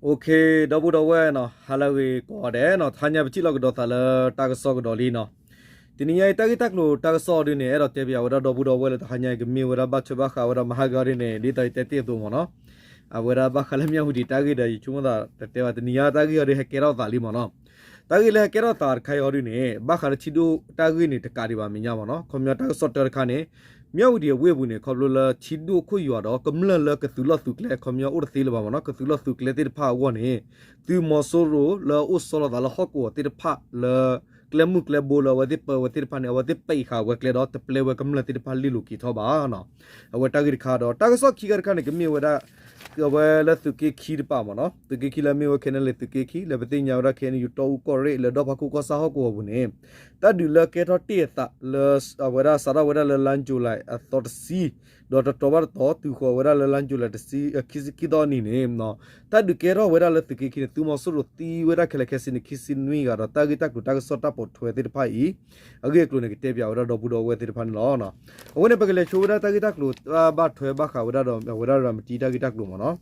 အိၣ်ခ့ ဒီပုၢ်ဒီဝဲၢ်နီၤ ဟါလၢအဂ့ၤကိးဂၤဒဲးနီၤ, တဟါညါပထံၣ်လိာ်ကဒီးသးလၢတၢ်ကစီၣ်ကဒီးလံနီၤ. တနံၤညါအံၤ တၢ်ဂ့ၢ်တၢ်ကျိၤတၢ်ကစီၣ်ဒုန့ၣ် အဲၣ်ဒိးတဲပယၤဝဲဒၣ်ဒီပုၢ်ဒီဝဲၢ်လၢ တဟါညါအံၤကမ့ၢ်ဝဲဒၣ်ဘၣ်ထွဲဘၣ်ဃးဝဲဒၣ်မဟါဂ့ၤအီၤဒုန့ၣ် ဒ်သိးယတဲတ့ၢ်အသိးမ့ၢ်နီၤ. အဝဲဒၣ်ဘၣ်ဃးလၢမၠၣ်ဝတံၤတၢ်ဂ့ၢ်ဒီး ယဆိကမိၣ်သးတတဲဘၣ် တနံၤညါတၢ်ဂ့ၢ်အီၤဒုဟဲကဲထီၣ်သးလံမ့ၢ်နီၤ. တၢ်ဂ့ၢ်လၢဟဲကဲထီၣ်သးတခါအံၤအီၤဒုန့ၣ် ဘၣ်ဃးလၢထံဒိၣ်တၢ်ဂ့ၢ်န့ၣ် တကးဒံးဘၣ်မဲာ်ညါမ့ၢ်နီၤ. ခီပညီတၢ်ကစီၣ်တၢတခါန့ၣ် မၠၣ်ဝတံၤအဝ့ၢ်ပူၤန့ၣ် ခီဖျိလၢထံဒိၣ်ခိၣ်ယွၤဒီး ကမျၢၢ်လၢကသုးလီၢ်သုးကျဲ ခီပညီအိၣ်တသ့လၢၤဘၣ်မ့ၢ်နီၤ. ကသုးလီၢ်သုးကျဲသ့ၣ်တဖၣ်အဂီၢ်န့ၣ် သုးမီၤစိရိၤလၢအအိၣ်ဆီလီၤသးလၢဟီၣ်ကဝီၤသ့ၣ်တဖၣ်လၢ ကျဲမုၢ်ကျဲဘိလၢအဝဲသ့ၣ်ပၢဝဲသ့ၣ်တဖၣ်န့ၣ် အဝဲသ့ၣ်ပံးဃာ်ဝဲကျဲဒီး တပျဲဝဲကမျၢၢ်သ့ၣ်တဖၣ်လ့ၢ်လိာ်က့ၤထီၣ်ဘၣ်နီၤ. အဝဲတၢ်ဂ့ၢ်တခါဒီး တၢ်ကစီၣ်ခံခါတခါန့ၣ် ကမ့ၢ်ဝဲဒၣ် အဝဲလၢသုးက့ခံတပၤမ့ၢ်နီၤ. သုးက့ခံလၢအမ့ၢ်ဝဲ ခဲနလ့ သုးက့ခံ လၢပသ့ၣ်ညါဝဲဒၣ် ခဲအံၤယူၤ တီအူကီၢ်ရ့ၣ် လၢဒီဖးခိၣ်ကီၢ်ဆၣ်ဟီၣ်ကဝီၤပူၤန့ၣ် တၢ်ဒုးလၢကဲထီၣ်တ့ၢ်အသးလၢ အဝဲဒၣ်စးထီၣ်ဝဲဒၣ်လၢ လါယူၤလံ အသီတဆံ ဒီးတတီၤဘၣ်တတီၤ တုၤဃီၤဝဲဒၣ်လၢ လါယူၤလံ တဆံ ခံဆံခံသီအနံၤန့ၣ် တၢ်ဒုးကဲထီၣ်ဝဲဒၣ်လၢသုးက့ခံန့ၣ် သုးမီၤစိရိၤသံဝဲဒၣ်ခဲလၢာ်ခဲဆ့န့ၣ် ခံဆံနွံဂၤဒီး တၢ်ဂ့ၢ်တၢ်ကျိၤတၢ်ကစီၣ်တၢ်ပိာ်ထွဲသ့ၣ်တဖၣ်အံၤ အဂ့ၢ်အကျိၤန့ၣ် ကတဲပၠးဝဲဒၣ်ဒီပုၢ်ဒီဝဲၢ်သ့ၣ်တဖၣ်န့ၣ်လီၤ. အဝဲန့ၣ် ပကလဲၤဆိဝဲဒၣ်တၢ်ဂ့ၢ်တၢ်ကျိၤ တၢ်ဘၣ်ထွဲဘၣ်ဃးဝဲဒၣ်ဒီး အဝဲဒၣ်ရၤမတံတၢ်ဂ့ၢ်တၢ်ကျိၤမ့ၢ်နီၤ.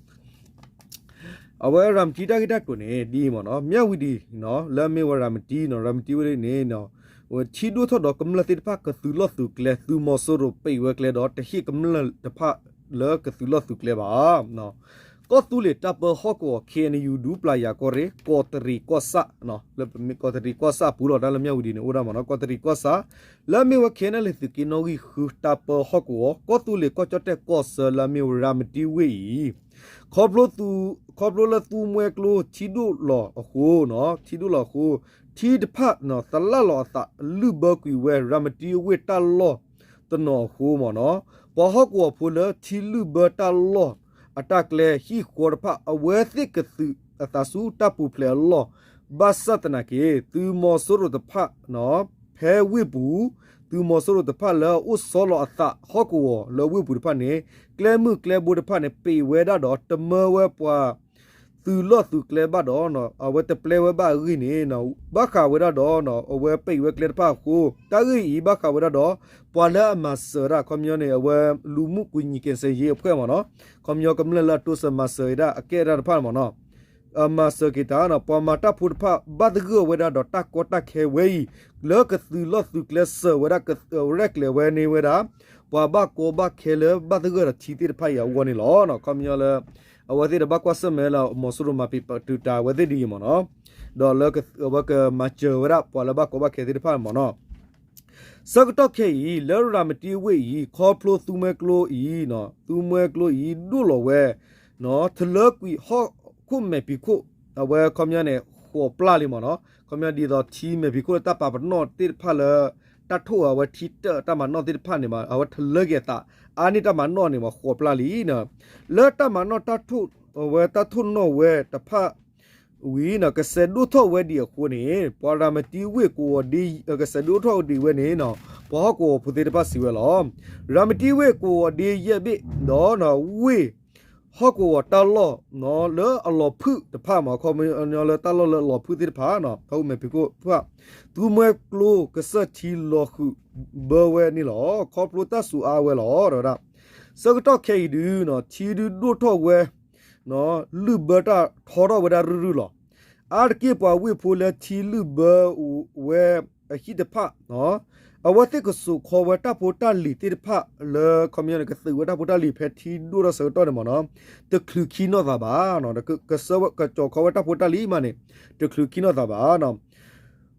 အဝဲရၤမတံတၢ်ဂ့ၢ်တၢ်ကျိၤန့ၣ် ဒ်အံၤမ့ၢ်နီၤ, မၠၣ်ဝတံၤ လၢအမ့ၢ်ဝဲရၤမတံနီၤ, ရၤမတံဝဲန့ၣ် ထံဒိၣ်ထီၣ်ဒီးကမျၢၢ်သ့ၣ်တဖၣ်ကသုးလီၢ်သုးကျဲ, သုးမီၤစိရိၤပံးဝဲကျဲဒီး တဟ့ၣ်ကမျၢၢ်တဖၣ်လၢကသုးလီၢ်သုးကျဲဘၣ်. ကီၢ်သူလ့ၤတၢ်ပၢဟီၣ်ကဝီၤ ခ့ၣ်အဲၣ်ယူၤ ဒူပျၢ်ယၤကီၢ်ရ့ၣ် ကီးတရံးကီၢ်ဆၣ်, လၢကီးတရံးကီၢ်ဆၣ်အပူၤလီၤ, တၢ်လၢမၠၣ်ဝတံၤန့ၣ်အိၣ်ဒၣ်မ့ၢ်နီၤ, ကီးတရံးကီၢ်ဆၣ် လၢအမ့ၢ်ဝဲ ခဲအံၤန့ၣ် သုးက့နီၣ်ဂံၢ်ဃု တၢ်ပၢဟီၣ်ကဝီၤ ကီၢ်သူလ့ၤကီၢ်ကၠီၣ်တဲၣ်ကီၢ်ဆၢ လၢအမ့ၢ်ဝဲရၤမတံဝ့ၢ်အံၤ ခီဖျိလၢသူမှဲကျိထံဒိၣ်လီၤအဃိ, ထံဒိၣ်လီၤအဃိ, ထံတဖၣ် သလၣ်လီၤအသး လုၢ်ဘၢကွံာ်ဝဲ ရၤမတံဝ့ၢ်တၢ်လီၢ်တနီၤအဃိမ့ၢ်နီၤ, ပှၤဟီၣ်ကဝီၤဖိလၢထံလုၢ်ဘၢတၢ်လီၢ်အတၢ်ကျဲဟံၣ်ဃီတဖၣ် အဝဲသ့ၣ်ကသုးအသးဆူတၢ်ပူၤဖျဲးအလီၢ်, ဘၣ်ဆၣ်သနာ်က့ သုးမီၤစိရိၤတဖၣ် ဖဲဝ့ၢ်ပူၤ, သုးမီၤစိရိၤတဖၣ်လၢအအိၣ်ဆီလီၤအသးဟီၣ်ကဝီၤလၢဝ့ၢ်ပူၤတဖၣ်န့ၣ် ကျဲမုၢ်ကျဲဘိတဖၣ်န့ၣ် ပံးဝဲဒၣ်ဒီး တမၢဝဲပှၤသုးလီၢ်သုးကျဲဘၣ်ဒီး အဝဲတပျဲဝဲဘၣ်အဂ့ၢ်န့ၣ် ဘၣ်ဃးဝဲဒၣ်ဒီး အဝဲပံးဝဲကျဲတဖၣ်အဃိ, တၢ်ဂ့ၢ်အံၤဘၣ်ဃးဝဲဒၣ်ဒီး ပှၤလၢအမၤစၢၤဒၣ် ခီပညီန့ၣ် အဝဲလူမှုကူညီကယ်ဆယ်ရေးအဖွဲ့မ့ၢ်နီၤ, ခီပညီကမျၢၢ်လၢအတိစၢၤမၤစၢၤဝဲဒၣ်အကဲဒၣ်တဖၣ်မ့ၢ်နီၤ မၤစၢၤက့ၤတၢ် ပှၤမၤတၢ်ဖိတဖၣ် ဘၣ်သဂၢၢ်ဝဲဒၣ်ဒီးတၢ်ကီတၢ်ခဲဝဲအံၤ လၢကသုးလီၢ်သုးကျဲစၢၤဝဲဒၣ် ရဲၣ်ကျဲၤဝဲန့ၢ်ဝဲဒၣ် ပှၤဘၣ်ကီဘၣ်ခဲလၢဘၣ်သဂၢၢ်ဒီးထံသ့ၣ်တဖၣ်အံၤအဂီၢ်န့ၣ်လီၤ. ခီပညီလၢ အဝဲသ့ၣ်တဘၣ်ကွၢ်ဆၢၣ်မဲာ်လၢ မီၤစိရိၤမၤပံးပတုာ်တၢ်အဝဲသ့ၣ်ဒ်အံၤမ့ၢ်နီၤ, ဒီးလၢအဝဲကမၤစၢၤဝဲဒၣ်ပှၤလၢဘၣ်ကီဘၣ်ခဲသ့ၣ်တဖၣ်မ့ၢ်နီၤ ဆၢကတီၢ်ခဲအံၤ လၢရၤမတံဝ့ၢ်အံၤ ခီဖျိသူမှဲကျိအံၤ, သူမှဲကျိအံၤဒိၣ်လီၤဝဲ ထလၢကွံာ်ဟီၣ်ခိၣ်မဲာ်ဖံးခိၣ်, အဝဲခီပညီန့ၣ် ဃိးပျၢ်လံမ့ၢ်နီၤ, ခီပညီဒ်သိးထံမဲာ်ဖံးခိၣ်လၢတၢ်ပာ်ပနီၣ်သ့ၣ်တဖၣ်လၢ တၢ်ထိၣ်အဝဲထံတၢၣ်တၢ်မၤနီၣ်သ့ၣ်တဖၣ်န့ၣ်မး အဝဲထလၢက့ၤအသး အါန့ၢ်တၢ်မၤနီၣ်န့ၣ်မး ဃိးပျၢ်လံ. လၢတၢ်မၤနီၣ်တၢ်ထိၣ် အဝဲတၢ်ထိၣ်နီၣ်ဝဲတဖၣ် ဝံၤ ကစဲးဒိၣ်ထီၣ်ဝဲဒံးအဃိန့ၣ် ပှၤရၤမတံဝ့ၢ်ကဝီၤဒ့ ကစဲးဒိၣ်ထီၣ်ဝဲဒံးဝဲန့ၣ် ပှၤဟီၣ်ကဝီၤဖိသ့ၣ်တဖၣ်စံးဝဲလီၤ. ရၤမတံဝ့ၢ်ကဝီၤဒ့ယဲၢ်ဘ့ၣ်ဒီး ဝ့ၢ်ဟီၣ်ကဝီၤတၢ်လီၢ် လၢအလီၤဖုၣ်တဖၣ်မး ခီပညီလၢတၢ်လီၢ်လၢအလီၤဖုၣ်သ့ၣ်တဖၣ် ထီၣ်မဲာ်ဖံးခိၣ်တဖၣ် သူမှဲကျိကစၢၢ်ထံလီၤဃုာ်ဘၢဝဲန့ၣ်လီၤ. ခီဖျိတၢ်စူၤအါဝဲလီၤ တဲဝဲဒၣ်. ဆၢကတီၢ်ခဲအံၤဒု ထံဒုဒိၣ်ထီၣ်ဝဲ လုၢ်ဘၢတၢ်ထီထီၣ်ဝဲဒၣ်ရုၢ်ရုၢ်လီၤ. အါတက့ၢ်ပှၤဝ့ၢ်ဖိလၢထံလုၢ်ဘၢဝဲအဟံၣ်တဖၣ် အဝဲသ့ၣ်ကစိာ်ခီဝဲတၢ်ဖိတၢ်လံၤသ့ၣ်တဖၣ်လၢ ခီပညီန့ၣ် ကသုးဝဲတၢ်ဖိတၢ်လံၤဖဲထံဒိၣ်ထီၣ်ဆၢကတီၢ်န့ၣ်မ့ၢ်နီၤ တချုးခံနီၣ်သးဘၣ်, ကစၢဝဲကစိာ်ခီဝဲတၢ်ဖိတၢ်လံၤမးန့ၣ် တချုးခံနီၣ်သးဘၣ်.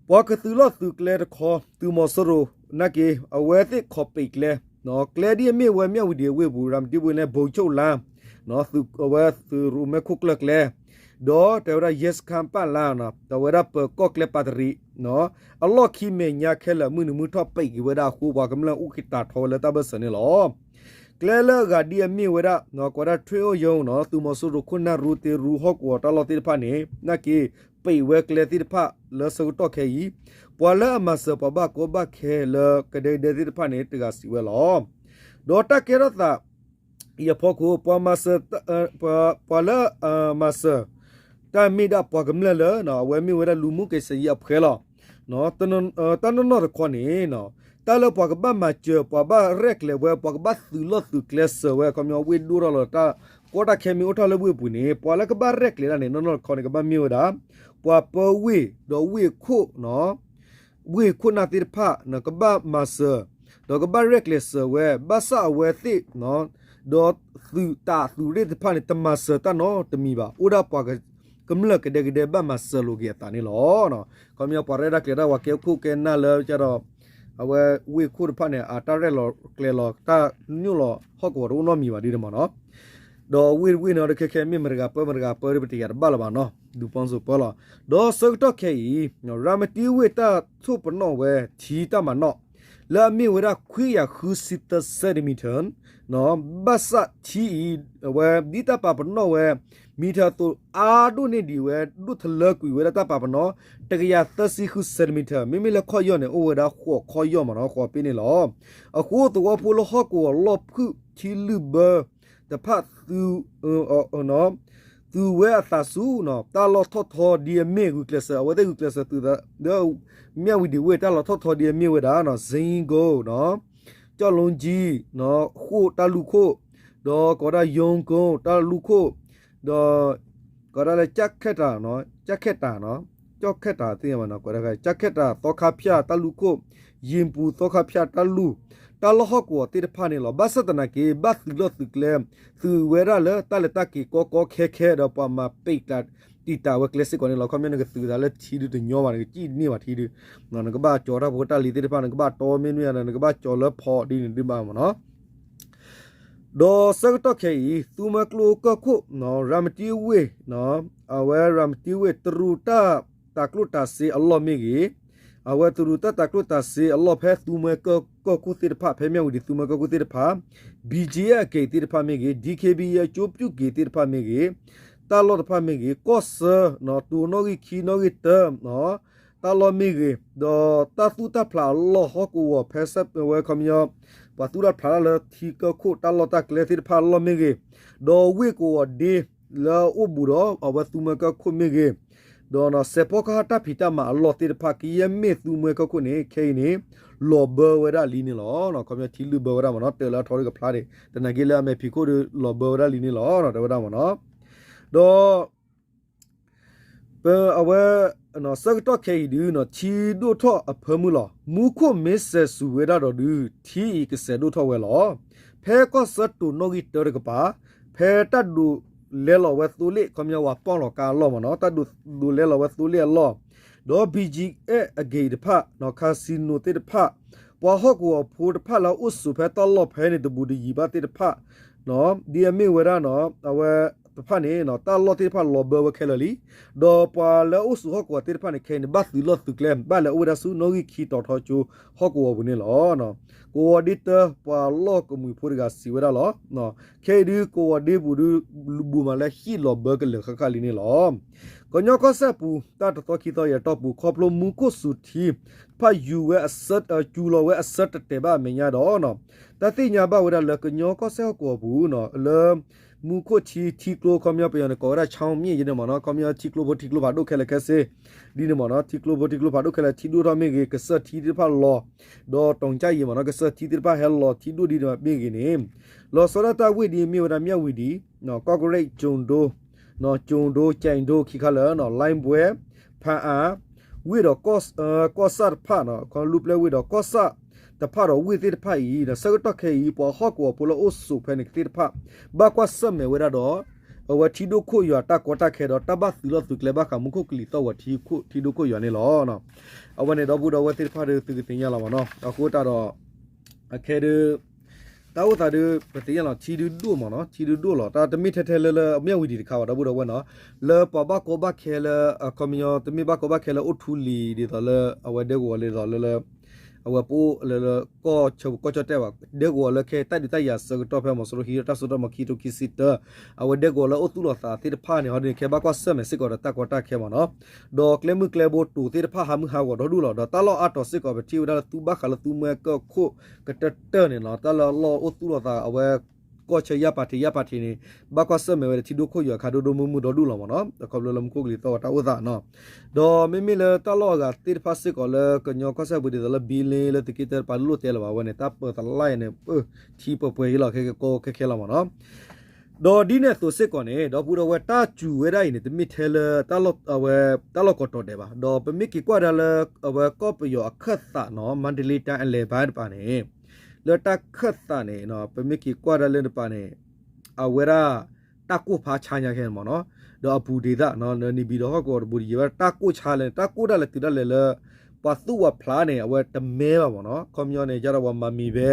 ပှၤကသုးလီၢ်သုးကျဲတခီ သုးမီၤစိရိၤ နာ်က့ အဝဲသ့ၣ်ခီပံးကျဲ, ကျဲဒ်အမ့ၢ်ဝဲမၠၣ်ဝတံၤအဝ့ၢ်ပူၤ ရၤမတံဝ့ၢ်လၢ ဘိဆိၣ်လါ အဝဲသုးရိၣ်မဲခိၣ်ကျၢၢ်ကျဲ ဒီးတဲဝဲဒၣ် ယဲစခန်း ပၣ်လါ အဝဲဒၣ်ပၢၤကီၢ်ကျဲပာ်တရံး အလီၢ်ခံမဲာ်ညါခဲလၢာ်မုၢ်နုာ်မုၢ်ထီၣ်ပံးက့ၤဝဲဒၣ်အဃိ ပှၤကမျၢၢ်အိၣ်က့ၤတၢ်ထီဝဲလၢတၢ်ဘၢၣ်စၢၤန့ၣ်လီၤ. ကျဲလၢအဂၤဒ်အမ့ၢ်ဝဲဒၣ် ကွၢ်ဒၣ်ထွ့အိၣ်ယိနီၤ သုးမီၤစိရိၤခိၣ်နၢ်ရူတ့ရူဟီၣ်ကဝီၤတၢ်လီၢ်သ့ၣ်တဖၣ်န့ၣ် နာ်က့ ပံးဝဲကျဲသ့ၣ်တဖၣ်လၢဆၢကတီၢ်ခဲအံၤ ပှၤလၢအမၤစၢၤပှၤဘၣ်ကီဘၣ်ခဲလၢကဒဲကဒဲသ့ၣ်တဖၣ်န့ၣ် တဂၤစံးဝဲလီၤ. ဒီးတၢ်ကဲထီၣ်သး အံၤအဖီခိၣ် ပှၤမၤစၢၤ ပှၤလၢအမၤစၢၤ တၢ်မ့ၢ်ဒၣ်ပှၤကမျၢၢ်လၢ အဝဲမ့ၢ်ဝဲဒၣ်လူမှုကယ်ဆယ်ရေးအဖှဲလီၤ. တၢ်နီၢ်နီၢ်တခီန့ၣ် တၢ်လၢပှၤကဘၣ်မၤစၢၤ ပှၤဘၣ်ရဲၣ်ကျဲၤဝဲ ပှၤကဘၣ်သုးလီၢ်သုးကျဲစၢၤဝဲ ခီပညီဝ့ၢ်ဒိၣ်ထီၣ်လီၤတၢ် ကီတၢ်ခဲမ့ၢ်အိၣ်ထီၣ်လၢဝ့ၢ်ပူၤန့ၣ် ပှၤလၢကဘၣ်ရဲၣ်ကျဲၤတၢ်န့ၣ် နီၢ်နီၢ်တခီန့ၣ် ကဘၣ်မ့ၢ်ဝဲဒၣ် ပှၤပၢဝ့ၢ်ဒီးဝ့ၢ်ခိၣ် ဝ့ၢ်ခိၣ်နၢ်သ့ၣ်တဖၣ် ကဘၣ်မၤစၢၤ ဒီးကဘၣ်ရဲၣ်ကျဲၤစၢၤဝဲ ဘၣ်ဆၣ်အဝဲသ့ၣ် ဒီးသုးတၢ်သုးရ့ၣ်တဖၣ်န့ၣ် တမၤစၢၤတၢ်နီတမံၤဘၣ်. အိၣ်ဒၣ်ပှၤကမျၢၢ်ကဒဲကဒဲ ဘၣ်မၤစၢၤလိာ်က့ၤအသးန့ၣ်လီၤ. ခီပညီပှၤရဲၣ်တၢ်ကျဲၤတၢ် ပှၤကဲခိၣ်ကဲနၢ်လၢကဒီး အဝဲဝ့ၢ်ခိၣ်တဖၣ်န့ၣ် အတၢ်ရဲၣ်လီၤကျဲၤလီၤ တၢ်ညိၣ်လီၤဟီၣ်ကဝီၤတအိၣ်နီတမံၤဘၣ်ဒ်န့ၣ်မ့ၢ်နီၤ. ဒီးဝ့ၢ်တဝ့ၢ်န့ၣ်ဒီး ခဲခဲမ့ၢ်မတဂၤပၢမတဂၤပၢဒီး ပတယၤတဘၣ်လၢၤဘၣ်နီၤ, ဒူပီစိၤပၢလီၤ. ဒီးဆၢကတီၢ်ခဲအံၤ ရၤမတံဝ့ၢ်တၢ်ထိၣ်ပနီၣ်ဝဲ ထံတၢ်မၤနီၣ် လၢအမ့ၢ်ဝဲဒၣ်ခွံကယၤဃုဆံသၢ centimeter ဘၣ်ဆၣ်ထံအံၤ အဝဲဒ်တၢ်ပာ်ပနီၣ်ဝဲ မံထၢအသိးအါဒိၣ်န့ၢ်ဒံးဝဲ ဒိၣ်ထလၢကွံာ်ဝဲဒၣ်တၢ်ပာ်ပနီၣ် တကယၤသၢဆံဃု centimeter မ့မ့ၢ်လၢခီၣ်ယီၢ်န့ၣ် အိၣ်ဝဲဒၣ်ဃိးခီၣ်ယီၢ်မ့ၢ်နီၤ, ဃိးပ့န့ၣ်လီၤ. အဃိသဝီဖိလၢဟီၣ်ကဝီၤလီၢ်ဖုၣ်ထံလုၢ်ဘၢတဖၣ် သုးဝဲအသးဆူ တၢ်လီၢ်ထီၣ်ထီဒ်အမ့ၢ်ဂုာ်ကျဲးစၢး အဝဲသ့ၣ်ဂုာ်ကျဲးစၢးသုးသး ဒီး မြဝတီဝ့ၢ်တၢ်လီၢ်ထီၣ်ထီဒ်အမ့ၢ်ဝဲဒၣ် စ့ၣ်ကီၢ် ကၠီၣ်လူကၠံ ဃိၣ်တၢ်လူၢ်ခိၣ် ဒီးကိးဒၣ် ယိၤကီၢ် တၢ်လူၢ်ခိၣ် ဒီး ကိးဒၣ်လၢ ကၠၣ်ခဲၣ်တၢ် ကၠၣ်ခဲၣ်တၢ် ကၠီၣ်ခဲၣ်တၢ်သ့ၣ်ညါဘၣ်နီၤ, ကၠၣ်ခဲၣ်တၢ် သီခါဖၠၣ်တၢ်လူၢ်ခိၣ် ယ့ၣ်ပူၤသီခါဖၠၣ်တၢ်လူၢ် တၢ်လီၢ်ဟီၣ်ကဝီၤသ့ၣ်တဖၣ်န့ၣ်လီၤ. ဘၣ်ဆၣ်သနာ်က့ ဘၣ်သုးလီၢ်သုးကျဲ သုးဝဲဒၣ်လၢတၢ်လဲၤတၢ်က့ၤကီကီခဲခဲဒီး ပှၤမၤပဲာ်ကျးတံာ်တာ်ဝဲကျဲစ့ၢ်ကီးန့ၣ်လီၤ. ခီပညီနကသုးသးလၢထံဒုးတညီဘၣ် နကစံၣ်န့ၢ်ဘၣ်ထံဒုး နကဘၣ်ကၠီၤတၢ်ဖိတၢ်လံၤသ့ၣ်တဖၣ် နကဘၣ်တီမ့ၢ်နွံ နကဘၣ်ကၠီၤလၢဖီဒ်န့ၣ်ဒုးဘၣ်မ့ၢ်နီၤ. ဒီးဆၢကတီၢ်ခဲအံၤ သူမွဲကျိကီၢ်ခိၣ် ရၤမတံဝ့ၢ် အဝဲရၤမတံဝ့ၢ် တရူးတၢ်တၤကျိၣ်တၤစ့အလီၢ်မ့ၢ်ဂ့ၤ, အဝဲတရူးတၢ်တၤကျိၣ်တၤစ့အလီၢ်ဖဲသူမွဲကီၢ်ခိၣ်သ့ၣ်တဖၣ် ဖဲမၠၣ်ဝတံၤသူမွဲကီၢ်ခိၣ်သ့ၣ်တဖၣ် ဘံၣ်ကၠံၣ်အဂ့ၢ်သ့ၣ်တဖၣ်မ့ၢ်ဂ့ၤ, ဒံၣ်ခ့ဘံၣ်အံၣ် အကၠိပျူၣ်က့ၤသ့ၣ်တဖၣ်မ့ၢ်ဂ့ၤ, တၢ်လီၢ်တဖၣ်မ့ၢ်ဂ့ၤ, ကီၢ်ဆၢ တိၤနီၣ်ဂံၢ်ခံနီၣ်ဂံၢ်တၢ တၢ်လီၢ်မ့ၢ်ဂ့ၤ, ဒီးတၢ်သူၣ်တၢ်ဖျးအလီၢ်ဟီၣ်ကဝီၤဖဲဝဲခီပညီ ပှၤသူၣ်တၢ်ဖျးတၢ်လၢထံကီၢ်ခိၣ်တၢ်လီၢ်တၢ်ကျဲသ့ၣ်တဖၣ်အလီၢ်မ့ၢ်ဂ့ၤ, ဒီးဝ့ၢ်ကဝီၤဒ့လၢအအိၣ်ဘူးဒီးအဝဲသူမွဲကီၢ်ခိၣ်မ့ၢ်ဂ့ၤ, ဒီးစဲးဖီကဟၣ်တၢ်ဖံးတၢ်မၤအလီၢ်သ့ၣ်တဖၣ် ကယဲၢ်မ့ၢ်သူမွဲကီၢ်ခိၣ်န့ၣ် ခဲအံၤန့ၣ် လီၤဘၢဝဲဒၣ်လံန့ၣ်လီၤ. ခီပညီထံလုၢ်ဘၢဝဲဒၣ်မ့ၢ်နီၤ, တၢၢ်လၢအထီဒုးကဖျါဒံး သနာ်က့လၢအမဲာ်ဖံးခိၣ်ဒီး လီၤဘၢဝဲဒၣ်လံန့ၣ်လီၤ တဲဝဲဒၣ်မ့ၢ်နီၤ. ဒီး ပအဝဲ ဆၢကတီၢ်ခဲအံၤဒုး ထံဒိၣ်ထီၣ်အဖၢမုၢ်လီၤ. မူခိၣ်မ့ၢ်စဲးစူၤဝဲဒၣ်ဒီးဒုး ထံအံၤကစဲးဒိၣ်ထီၣ်ဝဲလီၤ. ဖဲကီၢ်ဆၢတိၤနီၣ်ဂံၢ်တၢတကပၤ ဖဲတၢ်ဒိးလဲလီၤဝဲသိလ့ၣ် ခီပညီဝဲပီၣ်လီၤကါအလီၢ်မ့ၢ်နီၤ, တၢ်ဒိးလဲလီၤဝဲသိလ့ၣ်အလီၢ် ဒီး ဘံၣ်ကၠံၣ်အဂ့ၢ်တဖၣ် casino သ့ၣ်တဖၣ် ပှၤဟီၣ်ကဝီၤဖိတဖၣ်လၢအအိၣ်ဆိးဖဲတၢ်လီၢ်ဖဲန့ၣ် တဘူးတယံၤဘၣ်သ့ၣ်တဖၣ် ဒ်အမ့ၢ်ဝဲဒၣ် အဝဲတဖၣ်န့ၣ် တၢ်လီၢ်သ့ၣ်တဖၣ်လီၤဘၢဝဲခဲလၢာ်လံ. ဒီးပှၤလၢအအိၣ်ဆိးဟီၣ်ကဝီၤသ့ၣ်တဖၣ်န့ၣ် ခဲအံၤန့ၣ် ဘၣ်သုးလီၢ်သုးကျဲ ဘၣ်လဲၤအိၣ်ဝဲဒၣ်ဆူနီၣ်ဂံၢ်ခံတီၤထီကၠိဟီၣ်ကဝီၤပူၤန့ၣ်လီၤ. ကဝီၤဒ့တၢ ပှၤလီၢ်ကမှံၤဖိတဂၤစံးဝဲဒၣ်လီၤ. ခဲအံၤဒုးကဝီၤဒ့ပူၤဒုး ဘူးမးလၢဟံၣ်လီၤဘၢကလၢာ်ဃၣ်ဃၣ်လံန့ၣ်လီၤ. ကညီကီၢ်စဲၣ်ပူၤ တၢ်တသီခံသီယဲၢ်တီၢ်ပူၤ ခီဖျိမူခိၣ်စူၤထံ တဖၣ်ယူၤဝဲအဆၢ စူၤလီၤဝဲအဆၢတတဲာ်ဘၣ်အမဲာ်ညါဒီး တၢ်သ့ၣ်ညါဘၣ်ဝဲဒၣ်လၢကညီကီၢ်စဲၣ်ဟီၣ်ကဝီၤပူၤ လၢ မူခိၣ်ထံ ထံကျိခီပညီပယီၤန့ၣ် ကိးဝဲဒၣ် ချောင်းမြစ် ယန့ၣ်မ့ၢ်နီၤ, ခီပညီထံကျိဖိထံကျိဖးဒိၣ်ခဲလၢာ်ခဲဆ့ ဒ်န့ၣ်မ့ၢ်နီၤ, ထံကျိဖိထံကျိဖးဒိၣ်ခဲလၢာ် ထံဒိၣ်ထီၣ်မ့ၢ်ဂ့ၤ ကစၢၢ်ထံသ့ၣ်တဖၣ်လီၤ ဒီးတီၤကၠၣ်ယံၤမ့ၢ်နီၤ, ကစၢၢ်ထံသ့ၣ်တဖၣ်ဟဲလီၤထံဒိၣ်ဒ်န့ၣ်မ့ၢ်ဂ့ၤန့ၣ် လီၤဆီဒၣ်တၢ်ဝ့ၢ်ဒ်မ့ၢ်ဝဲဒၣ် မြဝတီ ကီၢ်ကရ့ၣ် ကျိုက်ဒိ ကျိုက်ဒိ ကၠဲးဒိ ခံခါလၢာ် လိုင်းဘွဲ ဖၣ်အၣ် ဝ့ၢ်ဒီး ကီၢ်ဆၣ်တဖၣ် ခီလူပျဲၢ်ဝ့ၢ်ဒီးကီၢ်ဆၣ်တဖၣ်ဒီးဝ့ၢ်သ့ၣ်တဖၣ်အံၤ ဆၢကတီၢ်ခဲအံၤ ပှၤဟီၣ်ကဝီၤဖိလၢအိၣ်ဆိးဖဲန့ၣ်သ့ၣ်တဖၣ် ဘၣ်ကွၢ်ဆၢၣ်မဲာ်ဝဲဒၣ်ဒီး အဝဲထံဒိၣ်ခိၣ်ယွၤတၢ်ကီတၢ်ခဲဒီးတၢ်ဘၣ်သုးလီၢ်သုးကျဲဘၣ်ဃးမူခိၣ်ကလံၤသီၣ်ဝဲၤထံဒိၣ်ခိၣ်ယွၤန့ၣ်လီၤ. အဝဲန့ၣ်ဒီပုၢ်ဒီဝဲၢ်သ့ၣ်တဖၣ်ဒီးသုကသ့ၣ်ညါလီၤမ့ၢ်နီၤ, အဃိသတးဒီး အခဲဒုး တၢ်အိၣ်သးဒုး ပသ့ၣ်ညါလီၤ ထံဒုးဒိၣ်မ့ၢ်နီၤ, ထံဒုးဒိၣ်လီၤ, တၢ်တမ့ၢ်ထဲထဲလၢလၢ မြဝတီ တခါဘၣ် ဒီပုၢ်ဒီဝဲၢ်နီၤ, လၢပှၤဘၣ်ကီဘၣ်ခဲလၢ အခီပညီ တမ့ၢ်ဘၣ်ကီဘၣ်ခဲလၢအိၣ်ထူလံၤဒ်သိးလၢ အဝဲဒဲကဝီၤဒ်သိးလၢလၢ အဝဲပအိၣ်လၢလၢ ကီၢ်ဆၢပူၤကီၢ်ကၠီၣ်တဲၣ်ဘၣ်, ဒဲကဝီၤလၢခဲတၢ်ဒုးတၢ်ယၤဆၢကတီၢ်ဖဲမီၤစိရိၤဟံးထီၣ်တၢ်စိတၢ်ကမီၤခံကထိခံဆံတၢ အဝဲဒဲကဝီၤလၢအိၣ်သူၣ်လီၤသးသ့ၣ်တဖၣ်န့ၣ် ဟီဒ်န့ၣ် ခဲဘၣ်ကွၢ်ဆၢၣ်မဲာ်စ့ၢ်ကီးဒီးတၢ်ကီတၢ်ခဲမ့ၢ်နီၤ, ဒီးကျဲမုၢ်ကျဲဘိတိၤသ့ၣ်တဖၣ်ဟးမုၢ်ဟးဂီၤဒီဒူၣ်လီၤ, ဒီးတၢ်လီၢ်အါတီၤစ့ၢ်ကီးပထံၣ်ဝဲဒၣ်လၢသူဘၣ်ဃးလၢသူမွဲကီၢ်ခိၣ်ကတၢၢ်တၢၢ်န့ၣ်နီၤ, တၢ်လၢလီၢ်အိၣ်သူၣ်လီၤသးအဝဲ ကီၢ်ဆၢယၢ်ပာ်ထံးယၢ်ပာ်ထံးန့ၣ် ဘၣ်ကွၢ်ဆၢၣ်မဲာ်ဝဲဒၣ်ထံဒိၣ်ခိၣ်ယွၤခါဒိၣ်ဒိၣ်မုၢ်မုၢ်ဒီဒူၣ်လီၤမ့ၢ်နီၤ, အခီဖျိလၢမူခိၣ်ကလံၤသီၣ်ဝဲတၢ်အိၣ်သးနီၤ, ဒီးမ့မ့ၢ်လၢတၢ်လီၢ်အဂၤသ့ၣ်တဖၣ်စ့ၢ်ကီးလၢကညီကီၢ်စဲၣ်ပူၤဒ်သိးလၢဘံလ့လၢသုးက့တၢတပၤလိၣ်တဲလၢၤဘၣ်ဝဲန့ၣ် တၢ်ပၢသလၢ်အံၤန့ၣ် ပၢထံပှဲၤပှဲၤအံၤလီၤ ခဲကဲကီခဲခဲလီၤမ့ၢ်နီၤ, ဒီးဒ်န့ၣ်အသိးစ့ၢ်ကီးန့ၣ် ဒီပုၢ်ဒီဝဲၢ် တၢ်စူၤဝဲဒၣ်အံၤန့ၣ် တမ့ၢ်ထဲလၢ အဝဲ တၢ်လီၢ်ကိးတီၤဒဲးဘၣ်. ဒီးပမ့ၢ်က့ၤကွၢ်ဒၣ်လၢ အဝဲကီၢ်ပယီၤအခၢၣ်သးနီၤ မါတလ့တၢ်အလဲၤဘၣ်တပၤန့ၣ် လၢတၢ်ခၢၣ်သးန့ၣ် ပမ့ၢ်က့ၤကွၢ်ဒၣ်လၢတပၤန့ၣ် အဝဲဒၣ် တၢ်ကိၢ်ဖးဆါညါခဲန့ၣ်မ့ၢ်နီၤ, ဒီးအပူၤဒံးသၣ် နနံၤဘံဒီးဟီၣ်ကဝီၤတပူၤဒံးယဲဘၣ် တၢ်ကိၢ်ဆါလဲၣ်န့ၣ် တၢ်ကိၢ်ဒၣ်လဲာ်တုၤဒၣ်လဲာ်လၢ ပှၤသူၣ်ပှၤဖျါန့ၣ် အဝဲတမဲဘၣ်မ့ၢ်နီၤ. ခီပညီန့ၣ် ယဒီးပှၤမၤမံၤဖဲ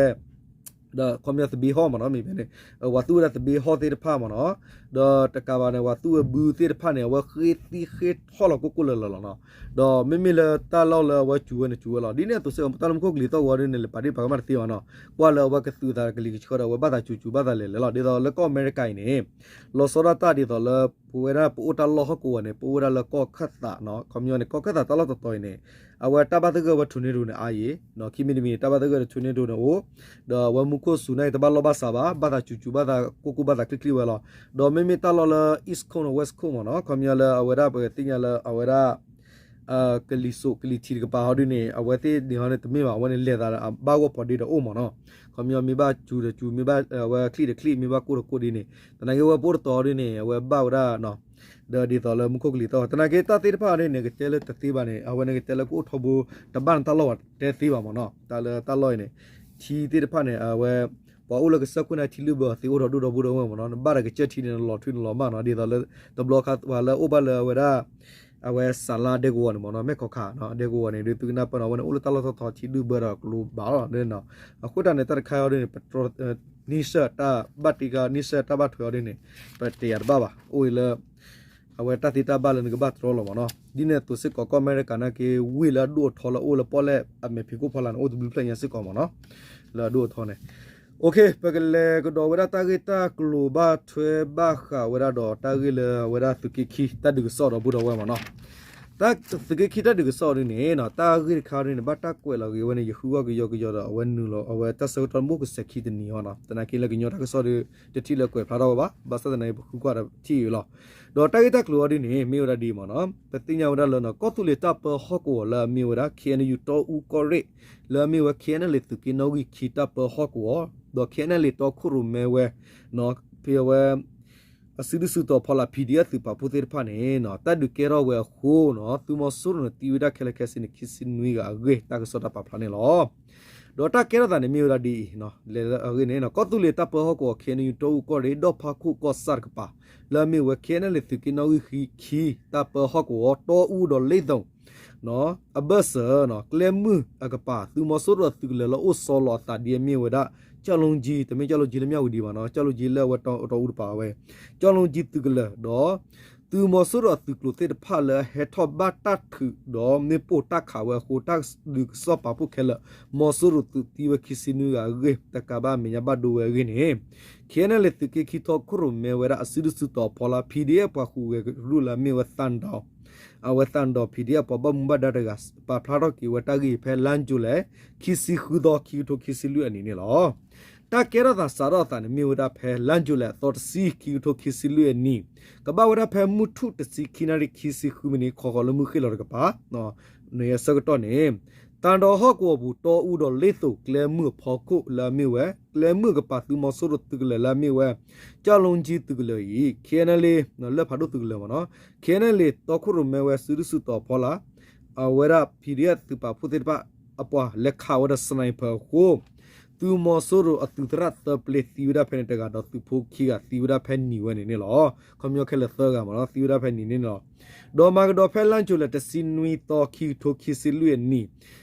ဒီးခီပညီသဘ့ဟီၣ်မ့ၢ်နီၤ မ့ၢ်ဖဲန့ၣ် ပှၤသူၣ်ဝဲဒၣ်သဘ့ဟီၣ်သ့ၣ်တဖၣ်မ့ၢ်နီၤ, ဒီးတကးဘၣ်န့ၣ် ပှၤသူၣ်ဝဲဘုသ့ၣ်တဖၣ်န့ၣ် အဝဲဃ့သံဃ့ထီၣ်လီၤကိၢ်ကိၢ်လၢၤလၢၤလီၤနီၤ. ဒီးမ့မ့ၢ်လၢတၢ်လီၢ်လၢအဝဲစူၤဝဲန့ၣ်စူၤဝဲလီၤ. ဒ်န့ၣ်အသိးစ့ၢ်ကီး တၢ်လၢမူခိၣ်ကလံၤသီၣ်ဂီၤဒ်န့ၣ် လဲၤပာ်ဒ့ၣ်ပာ်ကမၣ်တသ့ဘၣ်နီၤ. ကွၢ်လၢအဝဲကသုးသးကလံၤကဆှီဒီး အဝဲဘၣ်သးစူၤစူၤဘၣ်သးလဲၤလဲၤလီၤ. ဒ်သိးလၢကီၢ်အမဲရကၤအံၤန့ၣ် လီၤဆီဒၣ်တၢ်ဒ်သိးလၢ ပဝဲဒၣ်ပအိၣ်တၢ်လီၢ်ဟီၣ်ကဝီၤန့ၣ် ပအိၣ်ဝဲဒၣ်လၢကီၢ်ခၢၣ်သးနီၤ. ခီပညီန့ၣ် ကီၢ်ခၢၣ်သးတၢ်လီၢ်တတီၤအံၤန့ၣ် အဝဲတၢ်ဘၣ်သဂၢၢ်ဝဲ tornado န့ၣ် အါယံၤနီၤ. ခံမံၤတမံၤန့ၣ် တၢ်ဘၣ်သဂၢၢ်ဒီး tornado န့ၣ်အိၣ်, ဒီးအဝဲမူခိၣ်စူၤန့ၣ် တဘၣ်လီၢ်ဘၣ်စးဘၣ်, ဘၣ်သးစူၤစူၤဘၣ်သးကိၢ်ကိၢ်ဘၣ်သးချံချံဝဲလီၤ. ဒီးမ့မ့ၢ်တၢ်လီၢ်လၢ East Coast နီၤ West Coast မ့ၢ်နီၤ, ခီပညီလၢအဝဲဒၣ်ပကသ့ၣ်ညါလၢအဝဲဒၣ် ကလံၤစိးကလံၤထံးတကပၤဟီဒ်န့ၣ် အဝဲသ့ၣ်န့ၣ်ဟီန့ၣ်တမ့ၢ်ဘၣ်, အဝဲန့ၣ်လဲၤသးဒီးအဘၣ်ဂီၢ်ဖီဒ့ဒီးအိၣ်မ့ၢ်နီၤ. ခီပညီမ့ၢ်ဘၣ်စူၤဒီးစူၤ, မ့ၢ်ဘၣ်အဝဲချံၣ်ဒီးချံၣ်, မ့ၢ်ဘၣ်ကိၢ်ဒီးကိၢ်ဒ်န့ၣ်, သနာ်က့ဝဲပအိၣ်တတီၤဟီဒ်န့ၣ် အဝဲဘၣ်ဝဲဒၣ် ဒီးဒ်သိးလၢမူခိၣ်ကလံၤသီၣ်ဂီၤ သနာ်က့တၢ်သ့ၣ်တဖၣ်န့ၣ် နကတဲလၢတသ့ဘၣ်န့ၣ် အဝဲနကတဲလၢကအိၣ်ထီဘိ တဘၣ်နတၢ်လီၢ်ဘၣ်တဲသ့ဘၣ်မ့ၢ်နီၤ. တၢ်လၢတၢ်လီၢ်အံၤန့ၣ် ထံသ့ၣ်တဖၣ်န့ၣ် အဝဲ ပှၤအိၣ်လၢကစၢၢ်ခိၣ်န့ၣ် ထံလုၢ်ဘၢအီၤသ့အိၣ်ဒီးဒိၣ်ဒီးဘိဒီးဝဲၢ်မ့ၢ်နီၤ. နဘၣ်ဒီးကစၢၢ်ထံန့ၣ် နလီၤထွံနလီၤမၢ်နီၤ. ဒ်သိးလၢ တဘျီခါပှၤလၢအိၣ်ဘၣ်လၢအဝဲဒၣ် အဝဲစးလါဒဲကဝီၤန့ၣ်မ့ၢ်နီၤ, မဲၢ်ခီခးနီၤ ဒဲကဝီၤန့ၣ် ဒုးသုကနၢ်ပၢၢ်နီၤ အဝဲန့ၣ်အိၣ်လၢတၢ်လီၢ်ထီထီထံလုၢ်ဘၢဒီးကျိဘၣ်လီၤ. အဃိတၢ်န့ၣ် တၢ်တခါအံၤဒ်န့ၣ် ပတြီ နံၣ်ဆၢၣ်တၢ်ဘၣ်တ့ကါ နံၣ်ဆၢၣ်တၢ်ဘၣ်ထွဲအီၤဒ်န့ၣ် ပတယၤတဘၣ်ဘၣ်. အိၣ်အံၤလၢ အဝဲတၢ်သ့တၢ်ဘၣ်လၢနကဘၣ်တြီလီၤမ့ၢ်နီၤ. ဒ်န့ၣ်အသိးစ့ၢ်ကီး ကီၢ်အမဲရကၤနာ်က့ ဝ့ၢ်လၢအဒိၣ်အထီလၢအအိၣ်လၢပီၣ်လဲၣ်အမဲာ်ဖံးခိၣ်ဖီလာ်န့ၣ် အိၣ်တဘျုးဖျၢၣ်ညါစ့ၢ်ကီးမ့ၢ်နီၤ, လၢအဒိၣ်အထီန့ၣ်. ပကလဲၤကဒီးဝဲဒၣ်တၢ်ဂ့ၢ်တၢ်ကျိၤဘၣ်ထွဲဘၣ်ဃးဝဲဒၣ်ဒီးတၢ်ဂ့ၢ်လၢအဝဲဒၣ်သုးက့ခံ တၢ်ဒုးကစီၣ်ဒီး ပုၢ်ဒီးဝဲၢ်မ့ၢ်နီၤ. တၢ်သုးက့ခံတၢ်ဒုးကစီၣ်ဒ်န့ၣ် တၢ်ဂ့ၢ်တခါဒ်န့ၣ် ဘၣ်တၢ်ကွဲးလီၤဂ့ၤဝဲန့ၣ် ယဃုဂီၢ်ကယီကယီဒီး အဝဲနုာ်လီၤ အဝဲတၢ်ဆၢကတီၢ်မ့ၢ်အိၣ်ကစဲၤခံတနံၤအီၤနီၤ. သနာ်က့လၢကညီတၢ်ကစီၣ်ဒီး တထံၣ်လၢကွဲးဖျါထီၣ်ဝဲဘၣ်, ဘၣ်ဆၣ်သနာ်က့ ပဃုကွၢ်ဒီးထံၣ်အံၤလီၤ. ဒီးတၢ်ဂ့ၢ်တၢ်ကျိၤအီၤဒ်န့ၣ် မ့ၢ်ဝဲဒၣ်ဒ်မ့ၢ်နီၤ, ပသ့ၣ်ညါဝဲဒၣ်လၢ ကီၢ်သူလ့ၤတၢ်ပၢဟီၣ်ကဝီၤလၢအမ့ၢ်ဝဲဒၣ် ခ့ၣ်အဲၣ်ယူၣ် တီအူကီၢ်ရ့ၣ် လၢအမ့ၢ်ဝဲ ခ့ၣ်အဲၣ်လ့ၣ် သုးက့နီၣ်ဂံၢ်ခံတၢ်ပၢဟီၣ်ကဝီၤ ဒီး ခ့ၣ်အဲၣ်လ့ၣ် တီခိၣ်ရိၣ်မဲဝဲ ဖဲအဝဲ အစုဒုၣ်စုတီၤဖီလာ် PDF သုးပာ်ဖှိၣ်သ့ၣ်တဖၣ်န့ၣ် တၢ်ဒုးကဲထီၣ်ဝဲအဃိနီၤ သုးမီၤစိရိၤန့ၣ် သံဝဲဒၣ်ခဲလၢာ်ခဲဆ့န့ၣ် ခံဆံနွံဂၤအဂ့ၢ် တၢ်ကစီၣ်တၢ်ပာ်ဖျါန့ၣ်လီၤ. ဒီးတၢ်ကဲထီၣ်သးန့ၣ်မ့ၢ်ဝဲဒၣ်ဒ်အံၤ, လဲၤလၢအဂ့ၢ်န့ၣ် ကီၢ်သူလ့ၤတၢ်ပၢဟီၣ်ကဝီၤ ခ့ၣ်အဲၣ်ယူၣ် တီအူကီၢ်ရ့ၣ် ဒီၣ်ဖးခိၣ်ကီၢ်ဆၣ်တကပၤ လၢအမ့ၢ်ဝဲ ခ့ၣ်အဲၣ်လ့ၣ် သုးက့နီၣ်ဂံၢ်ခံ တၢ်ပၢဟီၣ်ကဝီၤ တီအူဒီးလ့ၣ်သိၣ် အဘၢၣ်စၢၤ ကျဲမုၢ်အကပၤ သုးမီၤစိရိၤအသုးကလၢၤလၢအိၣ်ဆီလီၤအသးဒ်အမ့ၢ်ဝဲဒၣ် ကၠီၣ်လူကၠံ တမ့ၢ်ကၠီၣ်လူကၠံလၢမၠၣ်ဝတံၤဘၣ်နီၤ, ကၠီၣ်လူကၠံလၢအဝဲတီအူတပၤဝဲ ကၠီၣ်လူကၠံသုးကလၢၤဒီး သုးမီၤစိရိၤအသုးကျိၤသ့ၣ်တဖၣ်လၢအဟဲထီၣ်ဘၣ်တၢ်ထုးဒီးမ့ၣ်ပိၢ်တၢ်ခးဝဲအဃိ တၢ်ဒုးကစီၣ်ပာ်ဖှိၣ်ခဲလၢာ် မီၤစိရိၤသုးသံဝဲခံဆံနွံဂၤအဂ့ၢ် တကးဘၣ်အမဲာ်ညါဘၣ်ဒိဝဲအဂ့ၢ်န့ၣ် ခ့ၣ်အဲၣ်လ့ၣ် သုးက့ခံ တီခိၣ်ရိၣ်မဲဝဲဒၣ်အစုဒုၣ်စုတီၤဖီလာ် PDF ပှၤဃုာ်ဂဲၤကရူၢ်လၢအမ့ၢ်ဝဲ သၣ်ဒီၤ အဝဲသၣ်ဒီၤ PDF ပှၤဘၣ်မူဘၣ်ဒါတဂၤ ပာ်ဖျါထီၣ်က့ၤဝဲတၢ်ဂ့ၢ်ဖဲလါယူၤလဲၣ် ခံဆံဃုသီ ခံကထိခံဆံလွံၢ်အနံၤန့ၣ်လီၤ. တၢ်ကဲထီၣ်သးစးထီၣ်အသးန့ၣ်မ့ၢ်ဝဲဒၣ်ဖဲလါယူၤလဲၣ် အသီတဆံ ခံကထိခံဆံလွံၢ်အနံၤ ကဘၣ်ဝဲဒၣ်ဖဲမုၢ်ထူၣ်တဆံခံနၣ်ရံၣ် ခံဆံဃုမံးနံး ခီဃီၤလၢမုၢ်ဃ့ၢ်လီၤတကပၤ နဆၢကတီၢ်န့ၣ် သၣ်ဒီၤဟီၣ်ကဝီၤပူၤ တီအူဒီးလ့ၣ်သိၣ် ကျဲမုၢ်အဖီခိၣ်လၢအမ့ၢ်ဝဲ ကျဲမုၢ်အကပၤ သုးမီၤစိရိၤသုးကလၢၤလၢအမ့ၢ်ဝဲ ကၠီၣ်လူကၠံသုးကလၢၤအံၤ ခ့ၣ်အဲၣ်လ့ၣ် လၢၢ်ဖးဒိၣ်သုးကလၢၤမ့ၢ်နီၤ ခ့ၣ်အဲၣ်လ့ၣ် တီခိၣ်ရိၣ်မဲဝဲစုဒုၣ်စုတီၤဖီလာ် အဝဲဒၣ် PDF သုးပာ်ဖှိၣ်သ့ၣ်တဖၣ်အပှၤလဲၤခးဝဲဒီး sniper အဃိ သုးမီၤစိရိၤအသုးသရၣ်သၢပျ့ၤသံဝဲဒၣ်ဖဲန့ၣ်တဂၤဒီး သုးဖိခံဂၤသံဝဲဒၣ်ဖဲနံၤဝဲန့ၣ်န့ၣ်လီၤ. ခီပညီခဲလၢာ်သၢဂၤမ့ၢ်နီၤ သံဝဲဒၣ်ဖဲနံၤန့ၣ်န့ၣ်လီၤ. ဒီးမၤကဒီးဖဲလါယူၤလဲၣ် တဆံနွံသီ ခံကထိခံဆံလွံၢ်အနံၤ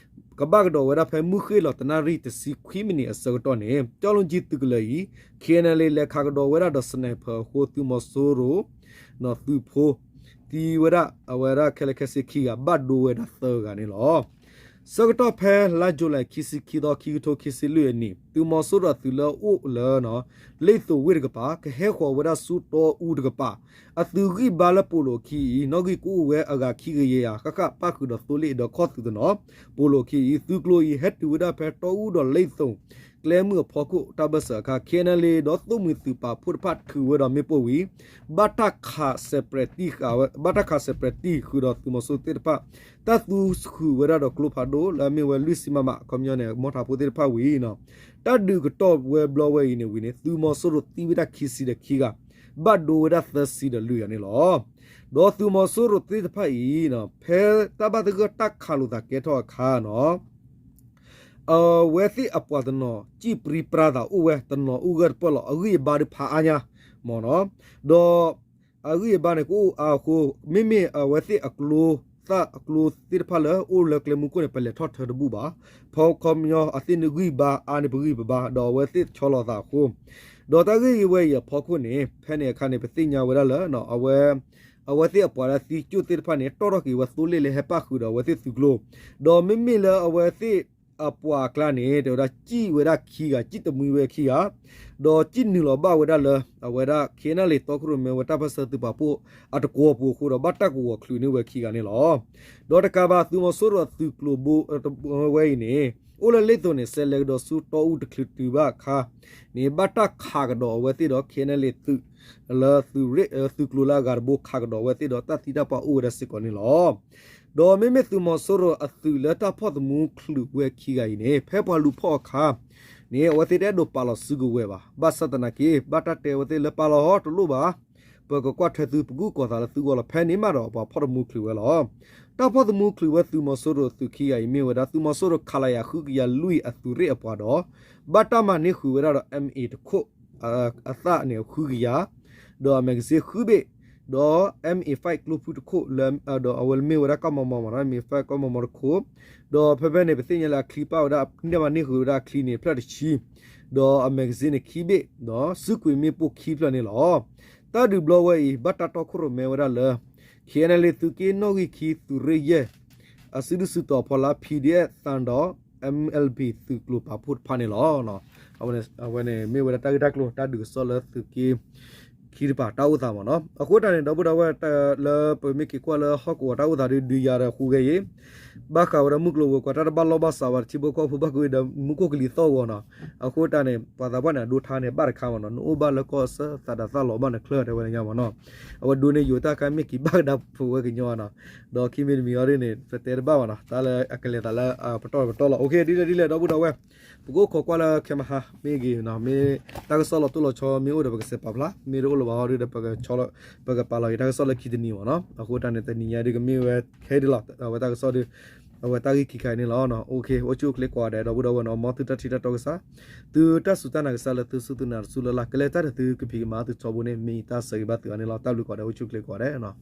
ကဘၣ်ကဒီးဝဲဒၣ်ဖဲမုၢ်ဃ့ၢ်လီၤတနၣ်ရံၣ်တဆံခွံမံးနံးအဆၢကတီၢ်န့ၣ် ကၠီလူကၠံသုးကလၢၤအံၤ ခ့ၣ်အဲၣ်လ့ၣ် လဲၤခးကဒီးဝဲဒၣ်ဒီး sniper အဃိ သုးမီၤစိရိၤ သုးဖိ သံဝဲဒၣ်အဝဲဒၣ်ခဲလၢာ်ခဲဆ့ခံဂၤ ဘၣ်ဒိဝဲဒၣ်သၢဂၤန့ၣ်လီၤ. ဆၢကတီၢ်ဖဲလါယူၤလဲၣ် ခံဆံခံသီ ခံကထိခံဆံလွံၢ်အနံၤ သုးမီၤစိရိၤအသုးလၢအအိၣ်လၢ လ့ၣ်သိၣ်ဝ့ၢ်တကပၤ ကဟဲဃီၤဝဲဒၣ်ဆူတီအူတကပၤ အသုးဂံၢ်ဘါလၢပိာ်လိာ်အခံအံၤ နီၣ်ဂံၢ်ကအိၣ်ဝဲအဂၤခံကယၤ ဃၣ်ဃၣ်ပၣ်ဃုာ်ဒီးသိလ့ၣ်ဒီးခီၣ်သုးတနီၤ ပိာ်လိာ်အခံအံၤ သုးကျိၤအံၤဟဲတုၤဝဲဒၣ်ဖဲတီအူဒီးလ့ၣ်သိၣ် ကျဲမုၢ်အဖီခိၣ်တၢ်ဘၢၣ်စၢၤအခါ ခ့ၣ်အဲၣ်လ့ၣ် ဒီးသိၣ်မှံၤသုးပာ်ဖှိၣ်တဖၣ်ထုးဝဲဒီးမ့ၣ်ပိၢ်ဝံၤ ဘၣ်တၢ်ခးစဲးပြဲးတံၢ်ဃာ်ဝဲ ဘၣ်တၢ်ခးစဲးပြဲးတံၢ်ဃုာ်ဒီးသုးမီၤစိရိၤသ့ၣ်တဖၣ် တၢ်သူဃုာ်ဝဲဒၣ်ဒီးကျိဖးဒိၣ်လၢအမ့ၢ်ဝဲလွံၢ်ဆံ မမ ခီပညီန့ၣ် မီထးဖိသ့ၣ်တဖၣ်ဝံၤ တၢ်ဒုးကတီၢ်ဝဲဘျီဝဲအံၤန့ၣ်ဝံၤန့ၣ် သုးမီၤစိရိၤသံဝဲဒၣ်ခံဆံဒီးခံဂၤ ဘၣ်ဒိဝဲဒၣ်သၢဆံဒီးလွံၢ်ဂၤန့ၣ်လီၤ. ဒီးသုးမီၤစိရိၤသ့ၣ်တဖၣ်အံၤ ဖဲတၢ်ဘၣ်သဂၢၢ်တၢ်ခးလိာ်သးကဲထီၣ်အခါန့ၣ် အဝဲသ့ၣ်အပှၤတနီၤ စံၣ်ပြံပြါသးအိၣ်ဝဲ တနီၤအိၣ်ဂၢၢ်တပၢၢ်လီၤ. အဂံၢ်အဘါဒုးဖးအါညါမ့ၢ်နီၤ. ဒီးအဂံၢ်အဘါန့ၣ်ကအိၣ်အါအဃိ မ့မ့ၢ်အဝဲသ့ၣ်အကျိသၣ်အကျိသ့ၣ်တဖၣ်လၢအိၣ်လၢကျဲမုၢ်ခိၣ်န့ၣ် ပလဲၤထီၣ်ထၢတဘူၣ်ဘၣ်. ဖီခီပညီအသ့ၣ်န့ၣ်ဂံၢ်ဘါအါန့ၣ် ပဂံၢ်ပဘါ ဒီးအဝဲသ့ၣ်ဆီလီၤသးအဃိ ဒီးတၢ်ဂ့ၢ်အံၤဝဲအံၤအဖီခိၣ်န့ၣ် ဖဲန့ၣ်အခါန့ၣ် ပသ့ၣ်ညါဝဲဒၣ်လၢ အဝဲ အဝဲသ့ၣ်အပှၤလၢသံကၠိၣ်သ့ၣ်တဖၣ်န့ၣ် တီၣ်ထီၣ်က့ၤဝဲသိလ့ၣ်လၢဟဲပၣ်ဃုာ်ဒီးအဝဲသ့ၣ်သုးကျိၤ, ဒီးမ့မ့ၢ်လၢအဝဲသ့ၣ်အပှၤအကျါန့ၣ် တဲဝဲဒၣ်စံၣ်ဝဲဒၣ်ခံဂၤ စံၣ်တမှံဝဲခံဂၤ, ဒီးစံၣ်နုာ်လီၤဘၣ်ဝဲဒၣ်လၢ အဝဲဒၣ် ခ့နၣ်လ့ၤ တီခိၣ်ရိၣ်မဲဝဲတၢ်ပၢၢ်ဆၢသုးပာ်ဖှိၣ်အတကွီၤပူၤအဃိဒီး ဘၣ်တၢ်ကဝီၤချုးန့ၢ်ဝဲခံဂၤန့ၣ်လီၤ. ဒီးတကးဘၣ် သုးမီၤစိရိၤအသုးကျိၤဘိ ဝဲအံၤန့ၣ် အိၣ်လၢလ့ၣ်သိၤန့ၣ် စဲးလဲၤကဒီးဆူတီအူတချုးတုၤဘၣ်အခါန့ၣ် ဘၣ်တၢ်ခးကဒီးအဝဲသ့ၣ်ဒီး ခ့နၣ်လ့ၤ သုး လၢသုးရ့ၣ် သုးကျိၤလၢအဂၤတဘိခးကဒီးအဝဲသ့ၣ်ဒီး တၢ်သံတၢ်ပှၢ်အိၣ်ဝဲဒၣ်စ့ၢ်ကီးန့ၣ်လီၤ. ဒီးမ့မ့ၢ်သုးမီၤစိရိၤအသုးလၢတၢ်ဖီၣ်သမူချုးဝဲခံဂၤအံၤန့ၣ် ဖဲပှၤလူၤဖီၣ်အခါန့ၣ် အဝဲသ့ၣ်တအဲၣ်ဒိးပာ်လီၤစုကဝဲၤဘၣ်. ဘၣ်ဆၣ်သနာ်က့ ဘၣ်တၢ်တဲအဝဲသ့ၣ်လၢပာ်လီၤဟီတလိၣ်ဘၣ်, ပကကွၢ်ထွဲသု ပကကွၢ်သးလၢသုဂီၢ်လီၤ. ဖဲန့ၣ်မးဒီးပှၤဖီၣ်သမူချုးဝဲလီၤ. တၢ်ဖီၣ်သမူချုးဝဲသုးမီၤစိရိၤသုးခံဂၤအံၤမ့ၢ်ဝဲဒၣ် သုးမီၤစိရိၤ ခလရ ဃုကယၤလွံၢ်အသုးရ့ၣ်အပှၤဒီး ဘၣ်တၢ်မၤန့ၢ်ဃုာ်ဝဲဒၣ်ဒီး MA တခိၣ် အသၣ်န့ၣ်ဃုကယၤ, ဒီးအ magazine ဃုဘ့ၣ်, ဒီး MA five ကျိဖုတခိၣ်လၢ ဒီးအဝဲမ့ၢ်ဝဲဒၣ်ကီၢ်မီမီမ့ၢ်နီၤ MA five ကီၢ်မီမီတခိၣ်, ဒီးဖဲဖဲန့ၣ် ပသ့ၣ်ညါလၢအချံပၣ်ဝဲဒၣ် န့ၢ်မၤန့ၢ်ဃုာ်ဝဲဒၣ်အချံန့ၣ် ဖျၢၣ်တဆံ, ဒီးအ magazine န့ၣ်ခံဘ့ၣ်, ဒီးစုကွံာ်မ့ၣ်ပိၢ်ခံဖျၢၣ်န့ၣ်လီၤ. တၢ်ဒုးဘျီဝဲအံၤ ဘၣ်တၢ်တီခိၣ်ရိၣ်မဲဝဲဒၣ်လၢ ခ့နၣ်လ့ၤ သုးက့နီၣ်ဂံၢ်ခံ သုးရ့ၣ်ယဲၢ် အစုဒုၣ်စုတီၤအဖီလာ် PDF သးဒီး MLB သုးကျိၤပာ်ဖှိၣ်တဖၣ်န့ၣ်လီၤ. အဝဲန့ၣ်မ့ၢ်ဝဲဒၣ်တၢ်ဂ့ၢ်တၢ်ကျိၤ တၢ်ဒုးကစီၣ်လၢသုးက့ ခံတပၤတၢ်အိၣ်သးမ့ၢ်နီၤ. အဃိတၢ်န့ၣ် ဒီပုၢ်ဒီဝဲၢ် လၢပမ့ၢ်က့ၤကွၢ်လၢဟီၣ်ကဝီၤတၢ်အိၣ်သးဒုးဒုးယၤဒီးဃုဂဲၤအံၤ ဘၣ်ဃးဝဲဒၣ်မုၢ်ကျိၤဝဲၤကွာ် တၢ်တဘၣ်လိာ်ဘၣ်စးဘၣ် ထံဖိကီၢ်ဖိဘၣ်က့ၤဒီးမူခိၣ်ကလံၤသီၣ်ဂီၤနီၤ. အဃိတၢ်န့ၣ် ပှၤသးပှၢ်န့ၣ် အဒိထါန့ၣ် ဘၣ်တခါမ့ၢ်နီၤ နအိၣ်ဘၣ်လၢကီၢ်အဆၢ သးဒီးသးလီၤဘၣ်နချၢ တဲဝဲန့ၣ်ညါမ့ၢ်နီၤ. အဝဲဒိးန့ၢ်ယိာ်တၢ်ခါမ့ၢ်က့ၤဘၣ်ကဒါဖိဝဲကညီနီၤ. ဒီးခံမံၤတမံၤအံၤဒ်န့ၣ် ပတဲတဘၣ်ဘၣ်နီၤ တၢ်လၢအကလဲၤသးလၢပတီၢ်ပတီၢ်လီၤ. ဒ်လဲၣ်ဒ်လဲၣ် ဒီပုၢ်ဒီဝဲၢ် ပကအိၣ်ခိးကွၢ်လၢခဲမဟါ မ့ၢ်ဂ့ၤနီၤ မ့ၢ်တၢ်ကစီၣ်လီၤတိၢ်လီၤဆီမ့ၢ်အိၣ်ဒီး ပကစဲးပာ်ဖျါ မ့ၢ်တအိၣ်လၢၤဘၣ်ဟီဒုဒီး ပကပာ်လီၤက့ၤတၢ်ကစီၣ်လၢခံတနံၤမ့ၢ်နီၤ. အဃိတၢ်န့ၣ် တနံၤညါဒုကမ့ၢ်ဝဲခဲဒ်လီၤ အဝဲတၢ်ကစီၣ်ဒု အဝဲတၢ်ဂ့ၢ်ခံခါအံၤန့ၣ်လီၤ. အိၣ်ခ့ အိၣ်ဆူၣ်အိၣ်ချ့ကိးဂၤဒဲး ဒီပုၢ်ဒီဝဲၢ်နီၤ မ်သုတၢ်ထံၣ်တၢ်တီကစၢ် သုတၢ်စူၢ်တၢ်နာ်ကစၢ်လၢသုစူၢ်သုနာ်တစူၢ်လၢ်လၢ် ကလဲၤတၢ်ဒီးသုကဖံးကမၤသုထီဘိန့ၣ် မ့ၢ်ယတၢ်ဆၢဂ့ၤဘၣ်သုအါန့ၣ်လီၤ. တၢ်ဘျုးကိးဂၤဒဲး အိၣ်ဆူၣ်အိၣ်ချ့ကိးဂၤဒဲးနီၤ.